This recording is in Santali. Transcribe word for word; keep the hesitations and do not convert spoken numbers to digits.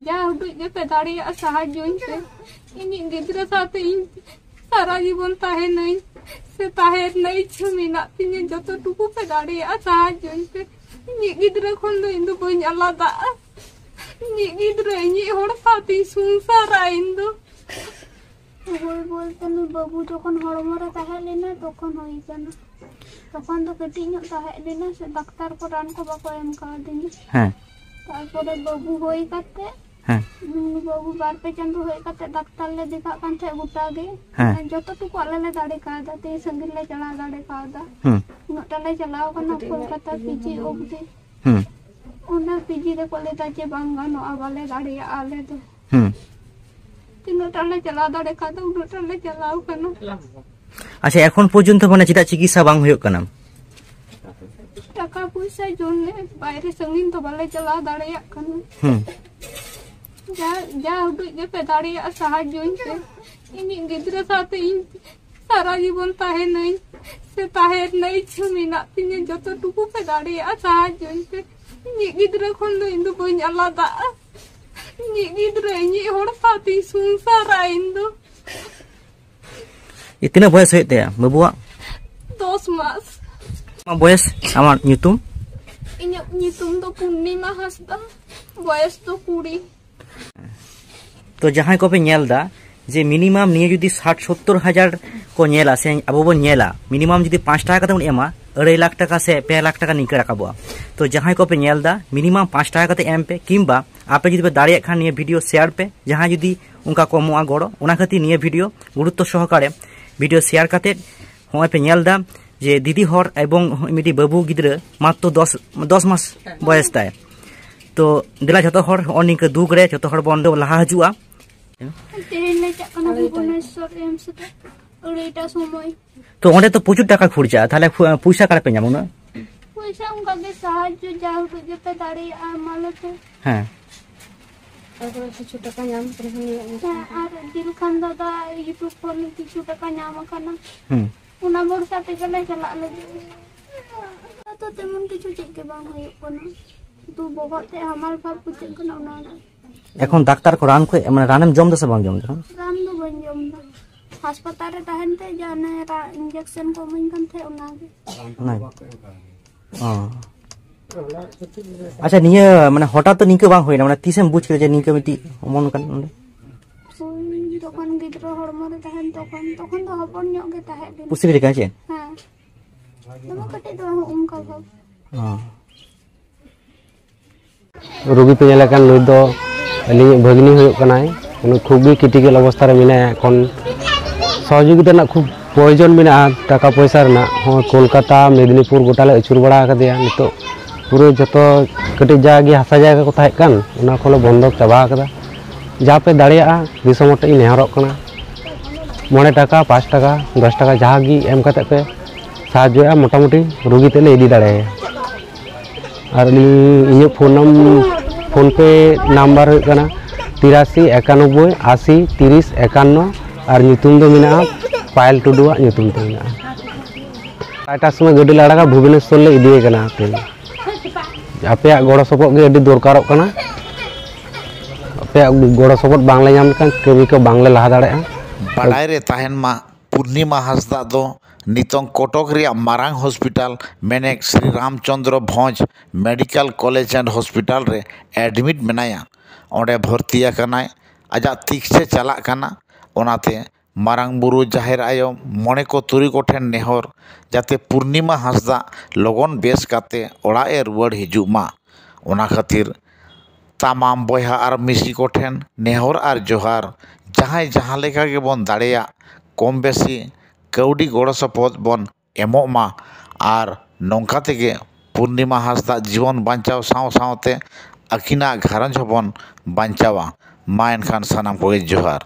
ᱡᱟ ᱩᱰᱩᱡ ᱜᱮᱯᱮ ᱫᱟᱲᱮᱭᱟᱜᱼᱟ, ᱥᱟᱦᱟᱡᱽᱡᱚᱧ ᱯᱮ᱾ ᱤᱧᱤᱡ ᱜᱤᱫᱽᱨᱟᱹ ᱥᱟᱶᱛᱮ ᱤᱧ ᱥᱟᱨᱟ ᱡᱤᱵᱚᱱ ᱛᱟᱦᱮᱱᱟᱹᱧ, ᱥᱮ ᱛᱟᱦᱮᱸ ᱨᱮᱱᱟᱜ ᱤᱪᱪᱷᱟᱹ ᱢᱮᱱᱟᱜ ᱛᱤᱧᱟᱹ᱾ ᱡᱚᱛᱚ ᱴᱩᱠᱩ ᱯᱮ ᱫᱟᱲᱮᱭᱟᱜᱼᱟ, ᱥᱟᱦᱟᱡᱽᱡᱚᱧ ᱯᱮ᱾ ᱤᱧᱤᱡ ᱜᱤᱫᱽᱨᱟᱹ ᱠᱷᱚᱱ ᱫᱚ ᱤᱧ ᱫᱚ ᱵᱟᱹᱧ ᱟᱞᱟᱫᱟᱜᱼᱟ᱾ ᱤᱧᱤᱡ ᱜᱤᱫᱽᱨᱟᱹ, ᱤᱧᱤᱡ ᱦᱚᱲ ᱥᱟᱶᱛᱮᱧ ᱥᱚᱝᱥᱟᱨᱟ ᱤᱧ ᱫᱚ᱾ ᱦᱳᱭ, ᱵᱚᱞᱛᱮ ᱱᱩᱭ ᱵᱟᱹᱵᱩ ᱡᱚᱠᱷᱚᱱ ᱦᱚᱲᱢᱚ ᱨᱮ ᱛᱟᱦᱮᱸ ᱞᱮᱱᱟ, ᱛᱚᱠᱷᱚᱱ ᱦᱩᱭ ᱠᱟᱱᱟ᱾ ᱛᱚᱠᱷᱚᱱ ᱫᱚ ᱠᱟᱹᱴᱤᱡ ᱧᱚᱜ ᱛᱟᱦᱮᱸ ᱞᱮᱱᱟ, ᱥᱮ ᱰᱟᱠᱛᱟᱨ ᱠᱚ ᱨᱟᱱ ᱠᱚ ᱵᱟᱠᱚ ᱮᱢ ᱠᱟᱣᱫᱤᱧᱟ᱾ ᱦᱮᱸ᱾ ᱛᱟᱨᱯᱚᱨᱮ ᱵᱟᱹᱵᱩ ᱦᱩᱭ ᱠᱟᱛᱮ, ᱦᱮᱸ᱾ ᱩᱸ, ᱵᱟᱹᱵᱩ ᱵᱟᱨ ᱯᱮ ᱪᱟᱸᱫᱚ ᱦᱩᱭ ᱠᱟᱛᱮ ᱰᱟᱠᱛᱟᱨ ᱞᱮ ᱫᱮᱠᱷᱟᱜ ᱠᱟᱱ ᱛᱟᱦᱮᱸᱫ ᱜᱚᱴᱟ ᱜᱮ᱾ ᱦᱮᱸ᱾ ᱢᱟᱱᱮ ᱡᱚᱛᱚ ᱴᱩᱠᱩ ᱟᱞᱮ ᱞᱮ ᱫᱟᱲᱮ ᱠᱟᱣᱫᱟ, ᱛᱤᱱ ᱥᱟᱺᱜᱤᱧ ᱞᱮ ᱪᱟᱞᱟᱣ ᱫᱟᱲᱮ ᱠᱟᱣᱫᱟ᱾ ᱦᱩᱸ᱾ ᱩᱱᱟᱹᱜ ᱴᱟ ᱞᱮ ᱪᱟᱞᱟᱣ ᱠᱟᱱᱟ ᱠᱳᱞᱠᱟᱛᱟ ᱯᱤᱡᱤ ᱚᱵᱫᱤ᱾ ᱦᱩᱸ᱾ ᱚᱸᱰᱮ ᱯᱤᱡᱤ ᱨᱮᱠᱚ ᱞᱟᱹᱭ ᱫᱟ ᱡᱮ ᱵᱟᱝ ᱜᱟᱱᱚᱜᱼᱟ, ᱵᱟᱞᱮ ᱫᱟᱲᱮᱭᱟᱜᱼᱟ ᱟᱞᱮ ᱫᱚ᱾ ᱦᱩᱸ᱾ ᱛᱤᱱᱟᱹᱜ ᱴᱟ ᱞᱮ ᱪᱟᱞᱟᱣ ᱫᱟᱲᱮ ᱠᱟᱣᱫᱟ, ᱩᱱᱟᱹᱜ ᱴᱟ ᱞᱮ ᱪᱟᱞᱟᱣ ᱠᱟᱱᱟ᱾ ᱟᱪᱪᱷᱟ, ᱮᱠᱷᱚᱱ ᱯᱚᱨᱡᱚᱱᱛᱚ ᱢᱟᱱᱮ ᱪᱮᱫᱟᱜ ᱪᱤᱠᱤᱛᱥᱟ ᱵᱟᱝ ᱦᱩᱭᱩᱜ ᱠᱟᱱᱟ? ᱴᱟᱠᱟ ᱯᱚᱭᱥᱟ ᱡᱚᱱᱱᱮ ᱵᱟᱭᱨᱮ ᱥᱟᱺᱜᱤᱧ ᱫᱚ ᱵᱟᱞᱮ ᱪᱟᱞᱟᱣ ᱫᱟᱲᱮᱭᱟᱜ ᱠᱟᱱᱟ᱾ ᱦᱩᱸ᱾ ᱡᱟ, ᱡᱟ ᱩᱰᱩᱡ ᱜᱮᱯᱮ ᱫᱟᱲᱮᱭᱟᱜᱼᱟ, ᱥᱟᱦᱟᱡᱽᱡᱚᱧ ᱯᱮ᱾ ᱤᱧᱤᱡ ᱜᱤᱫᱽᱨᱟᱹ ᱥᱟᱶᱛᱮ ᱤᱧ ᱥᱟᱨᱟ ᱡᱤᱵᱚᱱ ᱛᱟᱦᱮᱱᱟᱹᱧ, ᱥᱮ ᱛᱟᱦᱮᱸ ᱨᱮᱱᱟᱜ ᱤᱪᱪᱷᱟᱹ ᱢᱮᱱᱟᱜ ᱛᱤᱧᱟᱹ᱾ ᱡᱚᱛᱚ ᱴᱩᱠᱩ ᱯᱮ ᱫᱟᱲᱮᱭᱟᱜᱼᱟ, ᱥᱟᱦᱟᱡᱽᱡᱚᱧ ᱯᱮ᱾ ᱤᱧᱤᱡ ᱜᱤᱫᱽᱨᱟᱹ ᱠᱷᱚᱱ ᱫᱚ ᱤᱧ ᱫᱚ ᱵᱟᱹᱧ ᱟᱞᱟᱫᱟᱜᱼᱟ᱾ ᱤᱧᱤᱡ ᱜᱤᱫᱽᱨᱟᱹ, ᱤᱧᱤᱡ ᱦᱚᱲ ᱥᱟᱶᱛᱮᱧ ᱥᱚᱝᱥᱟᱨᱟ ᱤᱧ ᱫᱚ᱾ ᱮ, ᱛᱤᱱᱟᱹᱜ ᱵᱚᱭᱮᱥ ᱦᱩᱭᱩᱜ ᱛᱟᱭᱟ ᱵᱟᱹᱵᱩᱣᱟᱜ? ᱫᱚᱥ ᱢᱟᱥ᱾ ᱟᱢᱟᱜ ᱵᱚᱭᱮᱥ, ᱟᱢᱟᱜ ᱧᱩᱛᱩᱢ? ᱤᱧᱟᱹᱜ ᱧᱩᱛᱩᱢ ᱫᱚ ᱯᱩᱨᱱᱤᱢᱟ ᱦᱟᱸᱥᱫᱟ, ᱵᱚᱭᱮᱥ ᱫᱚ ᱠᱩᱲᱤ᱾ ᱛᱚ ᱡᱟᱦᱟᱸᱭ ᱠᱚᱯᱮ ᱧᱮᱞ ᱫᱟ ᱡᱮ ᱢᱤᱱᱤᱢᱟᱢ ᱱᱤᱭᱟᱹ ᱡᱩᱫᱤ ᱥᱟᱴ ᱥᱳᱛᱛᱳᱨ ᱦᱟᱡᱟᱨ ᱠᱚ ᱧᱮᱞᱟ, ᱥᱮ ᱟᱵᱚ ᱵᱚᱱ ᱧᱮᱞᱟ, ᱢᱤᱱᱤᱢᱟᱢ ᱡᱩᱫᱤ ᱯᱟᱸᱪ ᱴᱟᱠᱟ ᱠᱟᱛᱮ ᱵᱚᱱ ᱮᱢᱟ, ᱟᱹᱲᱟᱹᱭ ᱞᱟᱠᱷ ᱴᱟᱠᱟ ᱥᱮ ᱯᱮ ᱞᱟᱠᱷ ᱴᱟᱠᱟ ᱱᱤᱝᱠᱟᱹ ᱨᱟᱠᱟᱵᱚᱜᱼᱟ᱾ ᱛᱚ ᱡᱟᱦᱟᱸᱭ ᱠᱚᱯᱮ ᱧᱮᱞ ᱫᱟ, ᱢᱤᱱᱤᱢᱟᱢ ᱯᱟᱸᱪ ᱴᱟᱠᱟ ᱠᱟᱛᱮ ᱮᱢ ᱯᱮ, ᱠᱤᱝᱵᱟ ᱟᱯᱮ ᱡᱩᱫᱤ ᱯᱮ ᱫᱟᱲᱮᱭᱟᱜ ᱠᱷᱟᱱ ᱱᱤᱭᱟᱹ ᱵᱷᱤᱰᱤᱭᱳ ᱥᱮᱭᱟᱨ ᱯᱮ, ᱡᱟᱦᱟᱸᱭ ᱡᱩᱫᱤ ᱚᱱᱠᱟ ᱠᱚ ᱮᱢᱚᱜᱼᱟ ᱜᱚᱲᱚ᱾ ᱚᱱᱟ ᱠᱷᱟᱹᱛᱤᱨ ᱱᱤᱭᱟᱹ ᱵᱷᱤᱰᱤᱭᱳ ᱜᱩᱨᱩᱛᱛᱚ ᱥᱚᱦᱚᱠᱟᱨᱮ ᱵᱷᱤᱰᱤᱭᱳ ᱥᱮᱭᱟᱨ ᱠᱟᱛᱮ ᱦᱚᱸᱜᱼᱚᱭ ᱯᱮ ᱧᱮᱞ ᱫᱟ ᱡᱮ ᱫᱤᱫᱤ ᱦᱚᱲ ᱮᱵᱚᱝ ᱢᱤᱫᱴᱤᱡ ᱵᱟᱹᱵᱩ ᱜᱤᱫᱽᱨᱟᱹ ᱢᱟᱛᱨᱚ ᱫᱚᱥ, ᱫᱚᱥ ᱢᱟᱥ ᱵᱚᱭᱮᱥ ᱛᱟᱭ᱾ ᱛᱚ ᱫᱮᱞᱟ ᱡᱷᱚᱛᱚ ᱦᱚᱲ ᱦᱚᱸᱜᱼᱚ ᱱᱤᱝᱠᱟᱹ ᱫᱩᱠ ᱨᱮ ᱡᱷᱚᱛᱚ ᱦᱚᱲ ᱵᱚᱱ ᱞᱟᱦᱟ ᱦᱤᱡᱩᱜᱼᱟ᱾ ᱛᱮᱦᱮᱧ ᱞᱮ ᱪᱟᱜ ᱠᱟᱱᱟ ᱵᱷᱩᱵᱚᱱᱮᱥᱥᱚᱨ ᱮᱢᱥ ᱨᱮ ᱟᱹᱲᱟᱹᱭᱴᱟ ᱥᱚᱢᱚᱭ᱾ ᱛᱚ ᱚᱸᱰᱮ ᱛᱚ ᱯᱨᱚᱪᱩᱨ ᱴᱟᱠᱟ ᱠᱷᱚᱨᱪᱟᱜᱼᱟ, ᱛᱟᱦᱞᱮ ᱯᱷᱩ-, ᱯᱚᱭᱥᱟ ᱚᱠᱟ ᱨᱮᱯᱮ ᱧᱟᱢᱟ ᱩᱱᱟᱹᱜ? ᱯᱚᱭᱥᱟ ᱚᱱᱠᱟ ᱜᱮ ᱥᱟᱦᱟᱡᱽᱡᱚ ᱡᱟ ᱩᱰᱩᱡ ᱜᱮᱯᱮ ᱫᱟᱲᱮᱭᱟᱜᱼᱟ ᱮᱢᱟᱞᱮᱯᱮ᱾ ᱦᱮᱸ᱾ ᱟᱨ ᱠᱤᱪᱷᱩ ᱴᱟᱠᱟ ᱧᱟᱢ ᱠᱟᱱᱟ᱾ ᱦᱮᱸ, ᱟᱨ ᱫᱤᱞᱠᱷᱟᱱ ᱫᱟᱫᱟ YouTube ᱠᱷᱚᱱ ᱠᱤᱪᱷᱩ ᱴᱟᱠᱟ ᱧᱟᱢ ᱟᱠᱟᱱᱟ᱾ ᱦᱩᱸ᱾ ᱚᱱᱟ ᱵᱷᱚᱨᱥᱟ ᱛᱮᱜᱮ ᱞᱮ ᱪᱟᱞᱟᱜ ᱞᱟᱹᱜᱤᱫ᱾ ᱟᱫᱚ ᱛᱮᱢᱚᱱ ᱠᱤᱪᱷᱩ ᱪᱮᱫ ᱜᱮ ᱵᱟᱝ ᱦᱩᱭᱩᱜ ᱠᱟᱱᱟ, ᱥᱩᱫᱷᱩ ᱵᱚᱦᱚᱜ ᱛᱮ ᱦᱟᱢᱟᱞ ᱵᱷᱟᱵ ᱵᱩᱡᱷᱟᱹᱜ ᱠᱟᱱᱟ, ᱚᱱᱟ ᱜᱮ᱾ ᱮᱠᱷᱚᱱ ᱰᱟᱠᱛᱟᱨ ᱠᱚ ᱨᱟᱱ ᱠᱚ, ᱢᱟᱱᱮ, ᱨᱟᱱᱮᱢ ᱡᱚᱢ ᱫᱟ ᱥᱮ ᱵᱟᱢ ᱡᱚᱢ ᱫᱟ? ᱨᱟᱱ ᱫᱚ ᱵᱟᱹᱧ ᱡᱚᱢ ᱫᱟ᱾ ᱦᱟᱥᱯᱟᱛᱟᱞ ᱨᱮ ᱛᱟᱦᱮᱱ ᱛᱮ ᱡᱟ ᱚᱱᱮ ᱨᱟ-, ᱤᱧᱡᱮᱠᱥᱚᱱ ᱠᱚ ᱤᱢᱟᱹᱧ ᱠᱟᱱ ᱛᱟᱦᱮᱸᱫ, ᱚᱱᱟᱜᱮ᱾ ᱚᱱᱟᱜᱮ᱾ ᱚ᱾ ᱟᱪᱪᱷᱟ, ᱱᱤᱭᱟᱹ, ᱢᱟᱱᱮ, ᱦᱚᱴᱟᱛ ᱛᱚ ᱱᱤᱝᱠᱟᱹ ᱵᱟᱝ ᱦᱩᱭᱱᱟ, ᱢᱟᱱᱮ, ᱛᱤᱥᱮᱢ ᱵᱩᱡ ᱠᱮᱫᱟ ᱡᱮ ᱱᱤᱝᱠᱟᱹ ᱢᱤᱫᱴᱤᱡ ᱚᱢᱚᱱ ᱠᱟᱱᱟ ᱱᱚᱸᱰᱮ? ᱦᱳᱭ, ᱡᱚᱠᱷᱚᱱ ᱜᱤᱫᱽᱨᱟᱹ ᱦᱚᱲᱢᱚ ᱨᱮ ᱛᱟᱦᱮᱱ, ᱛᱚᱠᱷᱚᱱ, ᱛᱚᱠᱷᱚᱱ ᱫᱚ ᱦᱚᱯᱚᱱ ᱧᱚᱜ ᱜᱮ ᱛᱟᱦᱮᱸ ᱞᱮᱱᱟ᱾ ᱯᱩᱥᱨᱤ ᱞᱮᱠᱟ, ᱪᱮ? ᱦᱮᱸ, ᱫᱚᱢᱮ ᱠᱟᱹᱴᱤᱡ ᱫᱚ ᱵᱟᱝ, ᱚᱱᱠᱟ ᱵᱷᱟᱵᱽ᱾ ᱚ᱾ ᱨᱩᱜᱤ ᱯᱮ ᱧᱮᱞᱮ ᱠᱟᱱ, ᱱᱩᱭ ᱫᱚ ᱟᱹᱞᱤᱧᱤᱡ ᱵᱷᱟᱹᱜᱽᱱᱤ ᱦᱩᱭᱩᱜ ᱠᱟᱱᱟᱭ᱾ ᱩᱱᱤ ᱠᱷᱩᱵ ᱜᱮ ᱠᱨᱤᱴᱤᱠᱮᱞ ᱚᱵᱚᱥᱛᱷᱟ ᱨᱮ ᱢᱮᱱᱟᱭᱟ᱾ ᱮᱠᱷᱚᱱ ᱥᱚᱦᱚᱡᱳᱜᱤᱛᱟ ᱨᱮᱱᱟᱜ ᱠᱷᱩᱵ ᱯᱨᱚᱭᱳᱡᱚᱱ ᱢᱮᱱᱟᱜᱼᱟ, ᱴᱟᱠᱟ ᱯᱚᱭᱥᱟ ᱨᱮᱱᱟᱜ ᱦᱚᱸ᱾ ᱠᱳᱞᱠᱟᱛᱟ, ᱢᱮᱫᱽᱱᱤᱯᱩᱨ ᱜᱚᱴᱟ ᱞᱮ ᱟᱹᱪᱩᱨ ᱵᱟᱲᱟ ᱟᱠᱟᱫᱮᱭᱟ᱾ ᱱᱤᱛᱚᱜ ᱯᱩᱨᱟᱹ ᱡᱚᱛᱚ ᱠᱟᱹᱴᱤᱡ ᱡᱟᱜᱮ ᱦᱟᱥᱟ ᱡᱟᱭᱜᱟ ᱠᱚ ᱛᱟᱦᱮᱸ ᱠᱟᱱ, ᱚᱱᱟ ᱠᱚᱞᱮ ᱵᱚᱱᱫᱚᱠ ᱪᱟᱵᱟ ᱟᱠᱟᱫᱟ᱾ ᱡᱟ ᱯᱮ ᱫᱟᱲᱮᱭᱟᱜᱼᱟ, ᱫᱤᱥᱚᱢ ᱦᱚᱲ ᱴᱷᱮᱱ ᱤᱧ ᱱᱮᱦᱚᱨᱚᱜ ᱠᱟᱱᱟ, ᱢᱚᱬᱮ ᱴᱟᱠᱟ, ᱯᱟᱸᱪ ᱴᱟᱠᱟ, ᱫᱚᱥ ᱴᱟᱠᱟ ᱡᱟᱦᱟᱸ ᱜᱮ ᱮᱢ ᱠᱟᱛᱮ ᱯᱮ ᱥᱟᱦᱟᱡᱽᱡᱚᱭᱟ, ᱢᱚᱴᱟᱢᱩᱴᱤ ᱨᱩᱜᱤ ᱛᱮᱫ ᱞᱮ ᱤᱫᱤ ᱫᱟᱲᱮᱭᱟᱭᱟ᱾ ᱟᱨ ᱟᱹᱞᱤᱧ, ᱤᱧᱟᱹᱜ ᱯᱷᱳᱱ ᱱᱟᱢ-, ᱯᱷᱳᱱ ᱯᱮ ᱱᱟᱢᱵᱟᱨ ᱦᱩᱭᱩᱜ ᱠᱟᱱᱟ ᱛᱤᱨᱟᱥᱤ ᱮᱠᱟᱱᱚᱵᱵᱳᱭ ᱟᱥᱤ ᱛᱤᱨᱤᱥ ᱮᱠᱟᱱᱱᱚ, ᱟᱨ ᱧᱩᱛᱩᱢ ᱫᱚ ᱢᱮᱱᱟᱜᱼᱟ ᱯᱟᱭᱮᱞ ᱴᱩᱰᱩᱣᱟᱜ ᱧᱩᱛᱩᱢ ᱛᱮ ᱢᱮᱱᱟᱜᱼᱟ᱾ ᱟᱲᱟᱭᱴᱟ ᱥᱚᱢᱚᱭ ᱜᱟᱹᱰᱤ ᱞᱮ ᱟᱲᱟᱜᱟ, ᱵᱷᱩᱵᱽᱱᱮᱥᱥᱚᱨ ᱞᱮ ᱤᱫᱤᱭᱮ ᱠᱟᱱᱟ ᱛᱮᱦᱮᱧ᱾ ᱟᱯᱮᱭᱟᱜ ᱜᱚᱲᱚ ᱥᱚᱯᱚᱦᱚᱫ ᱜᱮ ᱟᱹᱰᱤ ᱫᱚᱨᱠᱟᱨᱚᱜ ᱠᱟᱱᱟ᱾ ᱟᱯᱮᱭᱟᱜ ᱜᱚᱲᱚ ᱥᱚᱯᱚᱦᱚᱫ ᱵᱟᱝᱞᱮ ᱧᱟᱢ ᱞᱮᱠᱷᱟᱱ ᱠᱟᱹᱢᱤ ᱠᱚ ᱵᱟᱝᱞᱮ ᱞᱟᱦᱟ ᱫᱟᱲᱮᱭᱟᱜᱼᱟ᱾ ᱵᱟᱰᱟᱭ ᱨᱮ ᱛᱟᱦᱮᱱ ᱢᱟ, ᱯᱩᱨᱱᱤᱢᱟ ᱦᱟᱸᱥᱫᱟ ᱫᱚ ᱱᱤᱛᱚᱝ ᱠᱚᱴᱚᱠ ᱨᱮᱭᱟᱜ ᱢᱟᱨᱟᱝ ᱦᱚᱥᱯᱤᱴᱟᱞ ᱢᱮᱱᱮᱠ Sri Ramchandra Bhanj medical college and hospital ᱨᱮ ᱮᱰᱢᱤᱴ ᱢᱮᱱᱟᱭᱟ᱾ ᱚᱸᱰᱮ ᱵᱷᱚᱨᱛᱤ ᱟᱠᱟᱱᱟᱭ᱾ ᱟᱡᱟᱜ ᱛᱤᱠᱥᱮ ᱪᱟᱞᱟᱜ ᱠᱟᱱᱟ᱾ ᱚᱱᱟᱛᱮ ᱢᱟᱨᱟᱝ ᱵᱩᱨᱩ, ᱡᱟᱦᱮᱨ ᱟᱭᱳ, ᱢᱚᱬᱮ ᱠᱚ ᱛᱩᱨᱩᱭ ᱠᱚᱴᱷᱮᱱ ᱱᱮᱦᱚᱨ, ᱡᱟᱛᱮ ᱯᱩᱨᱱᱤᱢᱟ ᱦᱟᱸᱥᱫᱟ ᱞᱚᱜᱚᱱ ᱵᱮᱥ ᱠᱟᱛᱮ ᱚᱲᱟᱜ ᱮ ᱨᱩᱣᱟᱹᱲ ᱦᱤᱡᱩᱜ ᱢᱟ᱾ ᱚᱱᱟ ᱠᱷᱟᱹᱛᱤᱨ ᱛᱟᱢᱟᱢ ᱵᱚᱭᱦᱟ ᱟᱨ ᱢᱤᱥᱤ ᱠᱚᱴᱷᱮᱱ ᱱᱮᱦᱚᱨ ᱟᱨ ᱡᱚᱦᱟᱨ, ᱡᱟᱦᱟᱸᱭ ᱡᱟᱦᱟᱸ ᱞᱮᱠᱟ ᱜᱮᱵᱚᱱ ᱫᱟᱲᱮᱭᱟᱜ, ᱠᱚᱢ ᱵᱮᱥᱤ ᱠᱟᱹᱣᱰᱤ ᱜᱚᱲᱚ ᱥᱚᱯᱚᱦᱚᱫ ᱵᱚᱱ ᱮᱢᱚᱜ ᱢᱟ᱾ ᱟᱨ ᱱᱚᱝᱠᱟ ᱛᱮᱜᱮ ᱯᱩᱨᱱᱤᱢᱟ ᱦᱟᱸᱥᱫᱟᱜ ᱡᱤᱵᱚᱱ ᱵᱟᱧᱪᱟᱣ ᱥᱟᱶ ᱥᱟᱶᱛᱮ ᱟᱹᱠᱤᱱᱟᱜ ᱜᱷᱟᱨᱚᱸᱡᱽ ᱦᱚᱸᱵᱚᱱ ᱵᱟᱧᱪᱟᱣᱟ᱾ ᱢᱟ ᱮᱱᱠᱷᱟᱱ ᱥᱟᱱᱟᱢ ᱠᱚᱜᱮ ᱡᱚᱦᱟᱨ᱾